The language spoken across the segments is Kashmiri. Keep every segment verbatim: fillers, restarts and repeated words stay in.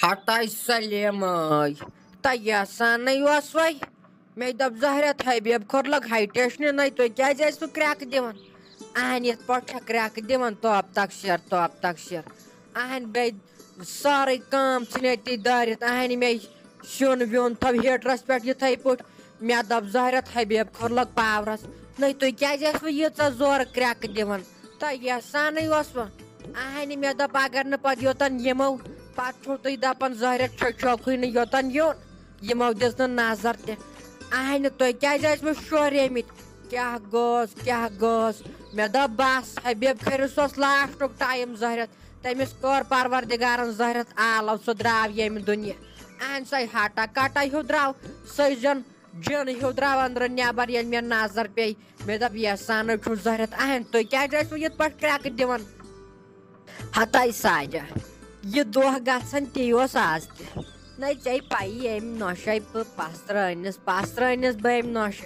ہتاے سلیمے، تہ یسانے اوس وے۔ مےٚ دوٚپ، زہرت حبیب کھوٚر لوٚگ ہاے ٹیشنہِ، نَے تُہۍ کیٛازِ ٲسِو کرٛٮ۪کہٕ دِوان؟ اہن یِتھ پٲٹھۍ چھےٚ کرٛٮ۪کہٕ دِوان، توپ تقسیر، توپ تقسیر۔ اہن بیٚیہِ سٲرٕے کٲم ژھٕنۍ أتی دٲرِتھ۔ اہن مےٚ سیُن ویُن تھٲو ہیٖٹرَس پٮ۪ٹھ یِتھَے پٲٹھۍ۔ مےٚ دوٚپ، زہرت حبیب کھوٚر لوٚگ پاورَس، نَے تُہۍ کیٛازِ ٲسِو ییٖژاہ زورٕ کرٛٮ۪کہٕ دِوان؟ تۄہہِ یَسانٕے اوسوٕ؟ اہنہِ مےٚ دوٚپ، اگر نہٕ پتہٕ یوٚتن یِمو، پتہٕ چھِو تُہۍ دپان، زہرت چھو چھوکھٕے نہٕ یوٚتن یُن۔ یِمو دِژ نہٕ نظر تہِ۔ اہنہِ تُہۍ کیٛازِ ٲسوٕ شوریمٕتۍ؟ کیٛاہ گوٚژھ، کیٛاہ گوٚژھ؟ مےٚ دوٚپ، بس، حبیب کھٔرِس اوس لاسٹُک ٹایم زہرت۔ تٔمِس کٔر پروردگارن زہرت آلو، سُہ درٛاو ییٚمہِ دُنیا۔ اہن سۄے ہٹا کٹا ہیوٗ درٛاو، سۄے زن جِن ہیوٗ درٛاو أنٛدرٕ نٮ۪بر۔ ییٚلہِ مےٚ نظر پیٚیہِ، مےٚ دوٚپ، یسانٕے چھُ زہرت۔ اہن تُہۍ کیٛازِ ٲسوٕ یِتھ پٲٹھۍ کرٛٮ۪کہٕ دِوان؟ ہتاے ساجہ، یہِ دۄہ گژھن تی اوس آز تہِ۔ نَے ژےٚ پَیی أمۍ نۄشہِ بہٕ پسترٲنِس، پسترٲنِس بہٕ أمۍ نۄشہِ۔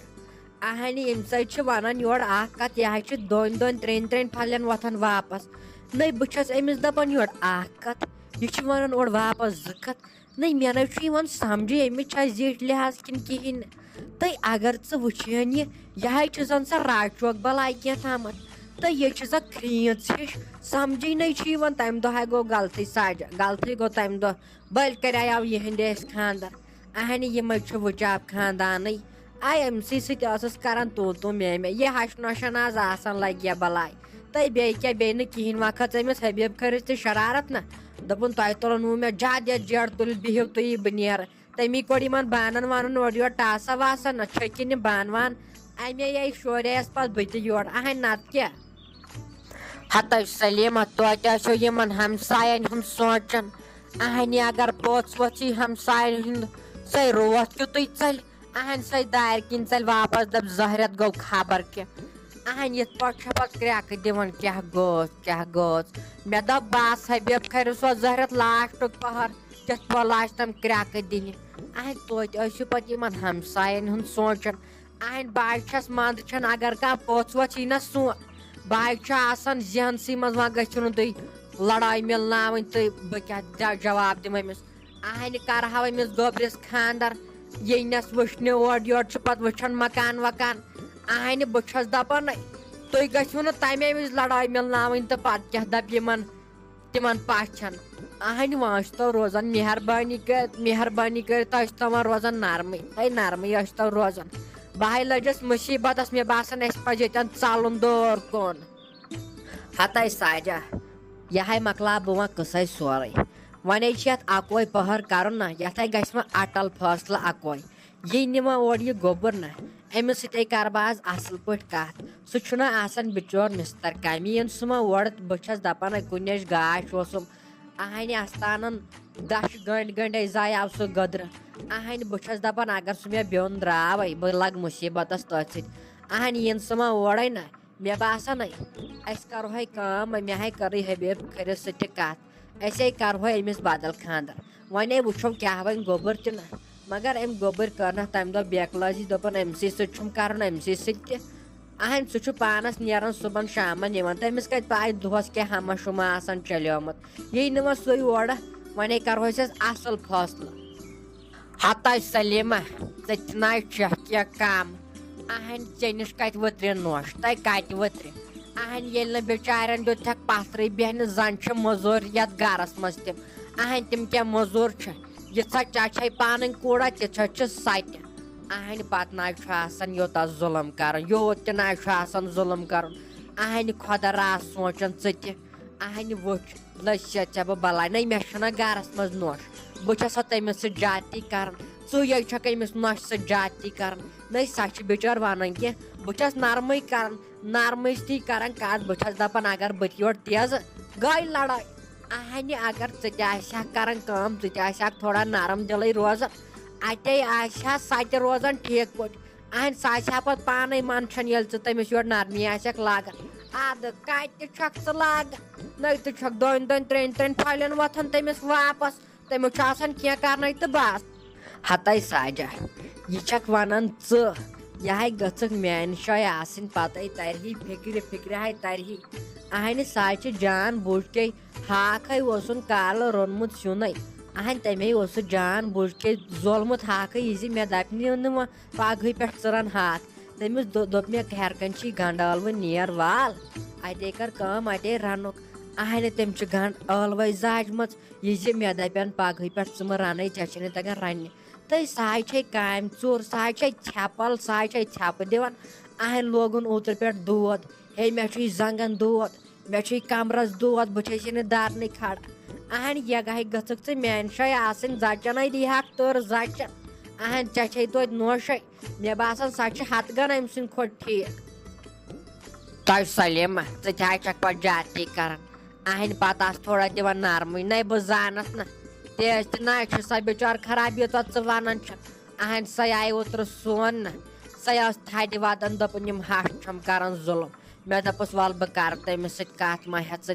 اہنہِ، ییٚمہِ سۭتۍ چھِ وَنان یورٕ اَکھ کَتھ، یہِ حظ چھِ دۄن دۄن ترٛٮ۪ن ترٛٮ۪ن پھَلٮ۪ن وۄتھان واپَس۔ نَے بہٕ چھَس أمِس دَپان یورٕ اَکھ کَتھ، یہِ چھِ وَنان اورٕ واپَس زٕ کَتھ۔ نَے مےٚ نَے چھُ یِوان سَمجھٕے أمِس چھا زِٹھۍ لحاظ کِنہٕ کِہیٖنۍ نہٕ۔ تہٕ اگر ژٕ وٕچھِہن یہِ، یہِ حظ چھِ زَن سۄ راج چوک بَلاے کینٛہہ تامَتھ۔ تہٕ یہِ چھِ سۄ کھرٛیٖژ ہِش، سَمجھٕے نَے چھُ یِوان۔ تَمہِ دۄہ ہَے گوٚو غلطٕے ساجہ، غلطٕے گوٚو تَمہِ دۄہ۔ بٔلۍ کَریو یِہِنٛدِ اَسہِ خانٛدر۔ اَہنہِ یِمَے چھِ وٕچاپ خانٛدانٕے۔ آے أمۍ سٕے سۭتۍ ٲسٕس کران تو تو میں میں۔ یہِ ہَش نۄشَن آز آسان لَگہِ یا بَلاے۔ تہٕ بیٚیہِ کیٛاہ، بیٚیہِ نہٕ کِہیٖنۍ۔ وۄنۍ کھٔژ أمِس حبیب کھٔرِس تہِ شرارت نہ۔ دوٚپُن، تۄہہِ تُلُن وۄنۍ مےٚ زیادٕ یَتھ جیڈ تُلِتھ، بِہِو تُہی، بہٕ نیرٕ۔ تٔمی کوٚر یِمَن بانَن وانَن اورٕ یورٕ ٹاسا واسا، نہ چھٔکِن یِم بانہٕ وانہٕ۔ اَمے آیہِ شورے یَس پَتہٕ بہٕ تہِ یورٕ۔ اَہَنہِ نَتہٕ کیٛاہ؟ ہتٲے سلیمہ، توتہِ آسیو یِمَن ہمسایَن ہُنٛد سونٛچان۔ اَہَنہِ اگر پوٚژھ ووٚژھ یی ہمسایَن ہُنٛد، سۄے روتھ کیُتُے ژَلہِ۔ اہن سۄے دارِ کِنۍ ژَلہِ واپس، دَپ زہرٮ۪تھ گوٚو خبر کیٛاہ۔ اہن یِتھ پٲٹھۍ چھےٚ پتہٕ کرٛٮ۪کہٕ دِوان، کیٛاہ گوٚژھ، کیٛاہ گوٚژھ؟ مےٚ دوٚپ، بس حبیب کھرِ سۄ زہرٮ۪تھ لاسٹُک پہر، کِتھ پٲٹھۍ لاجہِ تِم کرٛٮ۪کہٕ دِنہِ؟ اہن توتہِ ٲسِو پتہٕ یِمن ہمساین ہُنٛد سونٛچان۔ اہن بہٕ چھَس منٛدٕ چھَن، اگر کانٛہہ پوٚژھ ووٚژھ یی نہ سون، بہٕ چھُ آسان ذہنسٕے منٛز، وۄنۍ گٔژھِو نہٕ تُہۍ لڑٲے مِلناوٕنۍ تہٕ بہٕ کیٛاہ جا-، جواب دِمہٕ أمِس؟ اہنہِ کرہو أمِس گوٚبرِس خانٛدر، ییٚنَس وٕچھنہِ اورٕ یورٕ چھُ پتہٕ وٕچھان مکان وکان۔ اہنہِ بہٕ چھَس دَپان، تُہۍ گٔژھِو نہٕ تَمے وِزِ لڑٲے مِلناوٕنۍ تہٕ پتہٕ کیٛاہ دَپہِ یِمن، تِمن پَژھٮ۪ن۔ اہنہِ وۄنۍ ٲسۍتو روزان مہربٲنی کٔرِتھ، مہربٲنی کٔرِتھ ٲسۍتو وۄنۍ روزان نرمٕے، ہے نرمٕے ٲسۍتو روزان۔ بہٕ ہے لٔجِس مُصیٖبتس، مےٚ باسان اَسہِ پَزِ ییٚتٮ۪ن ژَلُن دوٗر کُن۔ ہتے ساجہ، یہِ ہے مۄکلاو بہٕ وۄنۍ قٕصے سورُے۔ وۄنۍ چھِ یَتھ اَکوے پٔہر کَرُن نہ، یَتھ ہے گژھِ وۄنۍ اَٹل فٲصلہٕ اَکوے۔ یی نہٕ وۄنۍ اورٕ یہِ گوٚبُر نہ، أمِس سۭتۍ ہے کَرٕ بہٕ آز اَصٕل پٲٹھۍ کَتھ۔ سُہ چھُنہ آسان بِچور مِستَر کَمہِ، یِن سُہ وۄنۍ اورٕ۔ بہٕ چھَس دَپان، ہے کُنہِ جایہِ گاش اوسُم، اَہَنہِ اَستانَن دَچھِ گٔنٛڈۍ گٔنٛڈۍ ہے زایاو سُہ گٔدرٕ۔ اَہَنہِ بہٕ چھَس دَپان، اگر سُہ مےٚ بیوٚن درٛاوَے، بہٕ لَگہٕ مُصیٖبتَس تٔتھۍ سۭتۍ۔ اَہَنہِ یِن سُہ وۄنۍ اورَے نہ، مےٚ باسان، ہے، أسۍ کرہوے کٲم، مےٚ ہے کٔرٕے حبیب کھٔرِس سۭتۍ تہِ کتھ، أسۍ ہے کرہوے أمِس بدل خانٛدر۔ وۄنۍ ہے وٕچھو کیٛاہ وۄنۍ گوٚبُر تہِ نہ، مگر أمۍ گوٚبٕر کٔر نہ تَمہِ دۄہ بیکلٲزی، دوٚپُن، أمۍ سٕے سۭتۍ چھُم کرُن، أمۍ سٕے سۭتۍ تہِ۔ اہن، سُہ چھُ پانس نیران صُبحن شامن یِوان، تٔمِس کتہِ پاے دۄہس کیٛاہ ہما شُما آسان چلیومُت۔ یی نہٕ وۄنۍ سُے اورٕ، وۄنۍ ہے کرہوس أسۍ اصل فٲصلہٕ۔ ہتاے سلیمہ، ژٕ تہِ ناے چھکھ کینٛہہ کم۔ اہن ژےٚ نِش کتہِ ؤترِ نوش، تۄہہِ کتہِ ؤترِ؟ اہن ییٚلہِ نہٕ بِچارٮ۪ن دیُت چھکھ پتھرٕے بیہنہِ، زن چھِ مٔزوٗر یتھ گرس منٛز تِم۔ اہن تِم کیٛاہ مٔزوٗر چھِ؟ یِژھا چچھے پانٕنۍ کوٗرا، تِژھا چھِ سۄ تہِ۔ اہن پتہٕ ناے چھُ آسان یوٗتاہ ظُلم کرُن، یوٗت تہِ ناے چھُ آسان ظُلم کرُن۔ اہن خۄدا راز سونٛچان ژٕ تہِ۔ اہنہِ وٕچھ، لٔج ژےٚ، ژےٚ بہٕ بلاے۔ نَے مےٚ چھُنہ گرس منٛز نوٚش، بہٕ چھَس سا تٔمِس سۭتۍ زیادتی کران؟ ژٕے یے چھَکھ أمِس نۄشہِ سۭتۍ زیادتی کران۔ نَے سۄ چھِ بِچٲر وَنان کہِ بہٕ چھَس نرمٕے کران، نرمٕے سۭتی کران کَتھ۔ بہٕ چھَس دَپان، اگر بہٕ تہِ یورٕ تیزٕ گٔے لڑٲے۔ اہنہِ اگر ژٕ تہِ آسہِ ہَکھ کران کٲم، ژٕ تہِ آسہِ ہَکھ تھوڑا نرم دِلٕے روزان، اَتے آسہِ ہا سۄ تہِ روزان ٹھیٖک پٲٹھۍ۔ اہن سۄ آسہِ ہا پتہٕ پانے منٛدچھان، ییٚلہِ ژٕ تٔمِس یورٕ نرمی آسٮ۪کھ لاگان۔ ادٕ کتہِ چھکھ ژٕ لاگان؟ نَے تہٕ چھکھ دۄن دۄن ترٛٮ۪ن ترٛٮ۪ن پھلٮ۪ن وۄتھان تٔمِس واپس۔ تٔمِس چھُ آسان کینٛہہ کرنے تہٕ بس۔ ہتے ساجہ، یہِ چھکھ ونان ژٕ، یہِ ہے گٔژھکھ میانہِ جایہِ آسٕنۍ، پتے ترِہی فکرِ، فکرِ ہے ترِہی۔ اہنہِ ساجہِ جان بوٗزتھے، ہاکھ ہے اوسُن کالہٕ روٚنمُت سیُنے، اہن تمے اوس سُہ جان بُج کے زولمُت ہاکھٕے، یہِ زِ مےٚ دپہِ نہٕ وۄنۍ پگہٕے پٮ۪ٹھ ژٕ رن ہاکھ۔ تٔمِس دو-، دوٚپ مےٚ، ہیرٕ کنۍ چھِ گنڈٕ ٲلوٕ، نیر وال، اتے کر کٲم، اتے رنُکھ۔ اہنہِ، تٔمۍ چھِ گنڈٕ ٲلوے زاجمژ، یہِ زِ مےٚ دپن پگہٕے پٮ۪ٹھ ژٕ مہ رنے، ژےٚ چھے نہٕ تگان رننہِ۔ تہٕ سۄ حظ چھے کامہِ ژوٚر، سۄ حظ چھے ژھٮ۪پل، سۄ حظ چھے ژھٮ۪پہٕ دِوان۔ اہنہِ، لوگُن اوترٕ پٮ۪ٹھ دود، ہے مےٚ چھُے زنٛگن دود، مےٚ چھُے کمرس دود، بہٕ چھَس یہِ نہٕ درنٕے کھڑا۔ اہن، یہِ گاہہِ گٔژھٕکھ ژٕ میانہِ جایہِ آسٕنۍ، زچن ہے دی ہاکھ تٔر زچن۔ اہن، ژےٚ چھے توتہِ نوشے، مےٚ باسان سۄ چھِ ہتھ گن أمۍ سٕنٛدِ کھۄتہٕ ٹھیٖک۔ تۄہہِ سلیمہ، ژٕ تہِ حظ چھکھ پتہٕ زیادتی کران۔ اہن، پتہٕ آس تھوڑا دِوان نرمٕے، نَے بہٕ زانتھ نہ۔ تیز تہِ نہ چھِ سۄ بِچار خراب، یوٗتاہ ژٕ ونان چھکھ۔ اہن، سۄ آیہِ اوترٕ سون نہ۔ سۄ ٲس تھدِ ودان، دوٚپُن، یِم ہش چھم کران ظُلم۔ مےٚ دوٚپُس، وَلہٕ بہٕ کَرٕ تٔمِس سۭتۍ کَتھ، مہ ہےٚ ژٕ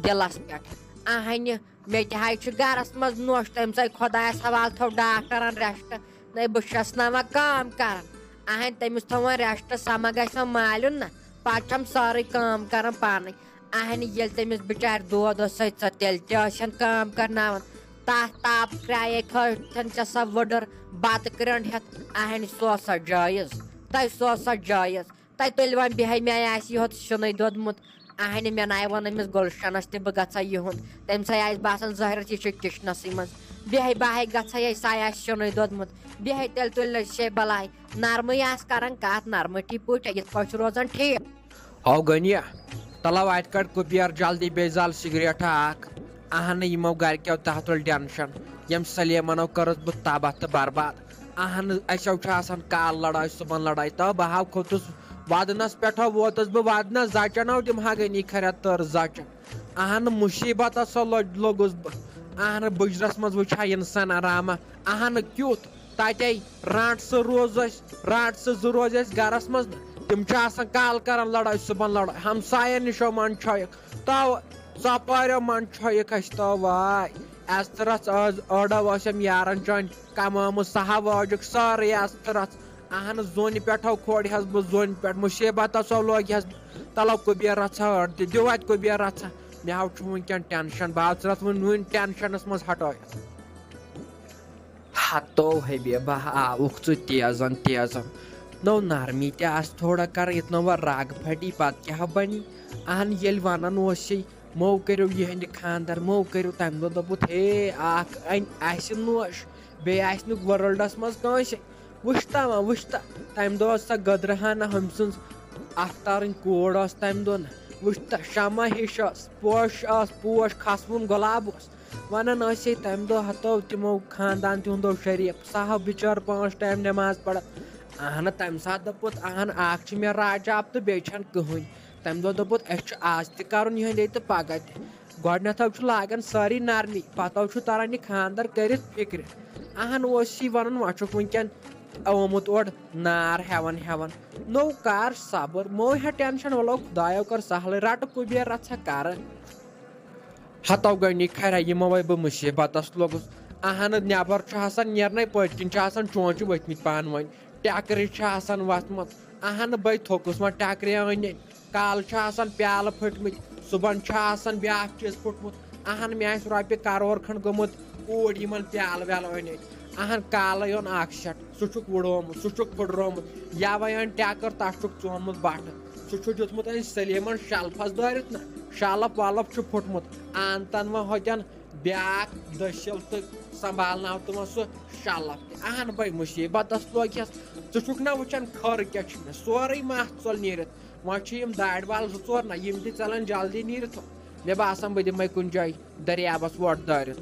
دِلَس پٮ۪ٹھ۔ اَہَنہِ، مےٚ تہِ حظ چھُ گَرَس منٛز نوٚش، تٔمۍ سٕے خۄدایَس حوالہٕ تھوٚو ڈاکٹرَن rest۔ نَے بہٕ چھَس نہ وۄنۍ کٲم کَران۔ اَہَنہِ، تٔمِس تھوٚو وۄنۍ rest، سۄ ما گژھِ وۄنۍ مالیُن نہ، پَتہٕ چھَم سٲرٕے کٲم کَران پانَے۔ اَہَنہِ، ییٚلہِ تٔمِس بِچارِ دود اوس، سۄ تیٚلہِ تہِ ٲسِن کٲم کَرناوان۔ تَتھ تاپہٕ کرٛایے کھٲجتھَن ژےٚ سۄ ؤڈٕر بَتہٕ کرٛنٛڈ ہٮ۪تھ۔ اَہَنہِ، سُہ اوس سۄ جٲیِز، تۄہہِ سُہ اوس سۄ جٲیِز۔ تَتہِ تُلہِ وۄنۍ بیٚہے، مےٚ آسہِ یہِ ہوت سیُنٕے دوٚدمُت۔ اَہنہِ، مےٚ نَے ووٚن أمِس گُلشنَس تہِ بہٕ گژھٕ ہا یِہُنٛد۔ تٔمِس ہے آسہِ باسان ظٲہِرَس یہِ چھُ کِچنَسٕے منٛز۔ بیٚہے بہٕ ہے گژھٕ ہا، یہِ سا آسہِ سیُنٕے دوٚدمُت۔ بیٚہے تیٚلہِ تُلہِ نہ شے بَلاے۔ نرمٕے آسہِ کَران کَتھ، نرمٕٹھی پٲٹھۍ، یِتھ پٲٹھۍ چھُ روزان ٹھیٖک۔ ہو غنیہ، تَلو اَتہِ کَڑ کُبیر جلدی بیٚیہِ زال سِگریٹا اَکھ۔ اَہنہٕ، یِمو گَرِکیو تَتھ تُل ٹٮ۪نشَن، یِم سلیمَنو کٔرٕس بہٕ تباہ تہٕ برباد۔ اہن، اَسیو چھُ آسان کالہٕ لڑٲے، صُبحن لڑٲے، تہٕ بہٕ ہاو کھوٚتُس ودنس پٮ۪ٹھ، ووتُس بہٕ ودنس، زچن آو تِم ہا گٔے نی کھریا تٔر زچن۔ اہن، مُصیبت ہسا لوٚگ-، لوٚگُس بہٕ۔ اہن، بُجرس منٛز وٕچھِ ہا انسان آرامہ۔ اہن، کیُتھ تتے رانٛٹہٕ سُہ روز أسۍ، رانٛٹہٕ سُہ زٕ روز أسۍ گرس منٛز۔ تِم چھِ آسان کالہٕ کران لڑٲے، صُبحن لڑٲے، ہمساین نِشو منٛد چھٲیِکھ۔ تو ژۄپٲرٮ۪و منٛز چھٲیِکھ اَسہِ تو واے۔ ایسترس ٲس أڑو ٲسِم یارن چٲنۍ کمٲمٕژ، سۄ ہا وٲجِکھ سٲرٕے ایسترس۔ اہن زوٗنہِ پٮ۪ٹھو کھولہس بہٕ، زوٗنہِ پٮ۪ٹھ مُصیبت ٲسو لوگہس بہٕ۔ تلو کُبیر رژھا أڑ تہِ، دِو اتہِ کُبیر رژھا۔ مےٚ ہاو چھُ وٕنکٮ۪ن ٹینشن، بہٕ آو ژٕ رژھ وٕنہِ وٕنہِ ٹینشنس منٛز ہٹٲیِتھ۔ ہتو حبیبہ، آوُکھ ژٕ تیزن تیزن۔ نو نرمی تہِ آسہٕ تھوڑا کران، یتھ نو وۄنۍ رگ پھٹی، پتہٕ کیٛاہ بنی؟ اہن، ییٚلہِ ونان اوس یہِ، مو کٔرِو یِہنٛدِ خانٛدر، مو کٔرِو۔ تمہِ دۄہ دوٚپُتھ، ہے، اکھ انہِ اسہِ نوش، بیٚیہِ آسہِ نہٕ ورلڈس منٛز کٲنٛسہِ۔ وٕچھتا وۄنۍ، وٕچھتا، تمہِ دۄہ ٲس سۄ گٔدرہانہ ہُمۍ سٕنٛز اختارٕنۍ کوٗر ٲس تمہِ دۄہ نہ۔ وٕچھتا، شمع ہِش ٲس، پوش ٲس، پوش کھسوُن گۄلاب اوس۔ ونان ٲسے تمہِ دۄہ ہتو تِمو خاندان تِہُنٛد اوس شریف، سُہ ہا بِچار پانٛژھ ٹایم نٮ۪ماز پران۔ اہنہٕ، تمہِ ساتہٕ دوٚپُتھ، اہن، اکھ چھِ مےٚ راجاب تہٕ بیٚیہِ چھنہٕ کٕہٕنۍ۔ تمہِ دۄہ دوٚپُتھ، اسہِ چھُ آز تہِ کرُن یِہنٛدے تہٕ پگاہ تہِ۔ گۄڈٕنیتھ حظ چھُ لاگان سٲری نرمی، پتہٕ حظ چھُ تران یہِ خانٛدر کٔرِتھ فِکرِ۔ اہن اوس یی ونان، وۄنۍ چھُکھ وٕنکیٚن آمُت اورٕ نار ہٮ۪وان ہٮ۪وان۔ نوٚو کر صبر، مو ہےٚ ٹینشن، وَلو خدایو کٔر سہلٕے، رٹہٕ کُبیر رژھا کرٕ۔ ہتو گنی خیرا، یِمو وَے بہٕ مُصیبتس لوٚگُس۔ اہن، نٮ۪بر چھُ آسان نیرنے، پٔتۍ کِنۍ چھِ آسان چونچہِ ؤتھمٕتۍ پانہٕ ؤنۍ، ٹٮ۪کرِ چھِ آسان وَتھمُت۔ اہن، بٔے تھوٚکُس وۄنۍ ٹٮ۪کرِ أنۍ أنۍ۔ کالہٕ چھُ آسان پیالہٕ پھٔٹمٕتۍ، صُبحن چھُ آسان بیٛاکھ چیٖز پھوٚٹمُت۔ اہن، مےٚ آسہِ رۄپیہِ کرور کھنٛڈ گوٚمُت اوٗرۍ یِمن پیالہٕ ویالہٕ أنۍ أنۍ۔ اہن، کالے اوٚن اکھ set، سُہ چھُکھ وُڈومُت، سُہ چھُکھ پھُڈرومُت۔ یوے أنۍ ٹٮ۪کٕر، تس چھُکھ ژوٗنمُت بٹھٕ۔ سُہ چھُ دیُتمُت أمۍ سلیمن شلفس دٲرِتھ نہ، شلف ولف چھُ پھُٹمُت۔ آنتن وۄنۍ ہوٚتٮ۪ن بیٛاکھ دٔسِل تہٕ سنبھالناو تِمن سُہ شلف تہِ۔ اہن بھاے، مُصیبتس لوگہس۔ ژٕ چھُکھ نہ وٕچھان خٲر کیٛاہ چھُ مےٚ؟ سورُے مژھ ژوٚل نیٖرِتھ۔ وۄنۍ چھِ یِم دارِ وال زٕ ژور نہ، یِم تہِ ژلن جلدی نیٖرِتھ۔ مےٚ باسان، بہٕ دِمے کُنہِ جایہِ دٔریاوس وۄٹھ دٲرِتھ۔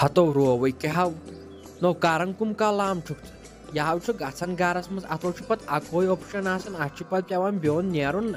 ہتو رووٕے کیٛاہ ہو؟ نو کران کُم کلام چھُکھ ژٕ؟ یہِ ہو چھُ گژھان گرس منٛز، اتھ ہو چھُ پتہٕ اکوے option آسان، اتھ چھُ پتہٕ پٮ۪وان بیوٚن نیرُن نہ۔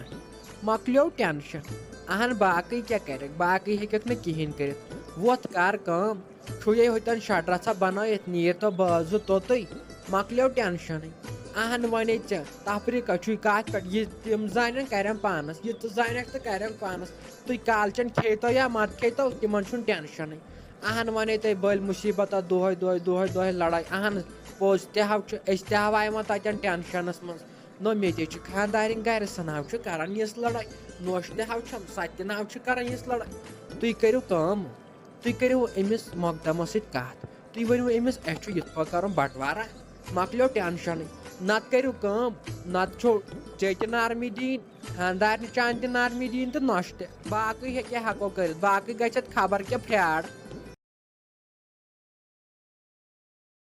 مۄکلیو ٹینشن۔ اہن، باقٕے کیٛاہ کرکھ؟ باقٕے ہیٚککھ نہٕ کِہینۍ کٔرِتھ۔ وۄتھ کر کٲم۔ چھُ یے ہوٚتٮ۪ن شٹرا ژھا بنٲیِتھ، نیٖر تو بٲژ زٕ توٚتُے، مۄکلیو ٹینشنٕے۔ اہن ونے ژےٚ، تفریٖقہ چھُے کتھ پٮ۪ٹھ، یہِ تِم زانن کرن پانس، یہِ ژٕ زانکھ تہٕ کرن پانس۔ تُہۍ کالچن کھیٚیتو یا مت کھیٚیتو، تِمن چھُنہٕ ٹینشنٕے۔ اہن ونے تۄہہِ بٔلۍ مُصیبت اتھ دۄہے دۄہے، دۄہے دۄہے لڑٲے۔ اہن پوٚز تہِ ہو چھُ، أسۍ تہِ ہو آیہِ وۄنۍ تتٮ۪ن ٹینشنس منٛز۔ نو مےٚ تہِ چھِ خاندارِنۍ گرِ، سۄ نہ ہو چھِ کران یِژھ لڑٲے۔ نوش تہِ ہو چھم، سۄ تہِ نہ ہو چھِ کران یِژھ لڑٲے۔ تُہۍ کٔرِو کٲم، تُہۍ کٔرِو أمِس مۄقدمس سۭتۍ کتھ، تُہۍ ؤنِو أمِس، اسہِ چھُ یِتھ پٲٹھۍ کرُن بٹوارہ، مۄکلیو ٹینشنٕے۔ نتہٕ کٔرِو کٲم، نتہٕ چھو ژےٚ تہِ نرمی دِنۍ، خانٛدارنہِ چانہِ تہِ نرمی دِنۍ تہٕ نۄشہِ تہِ۔ باقٕے ہے کیٛاہ ہٮ۪کو کٔرِتھ، باقٕے گژھِ اتھ خبر کیٛاہ فراڈ۔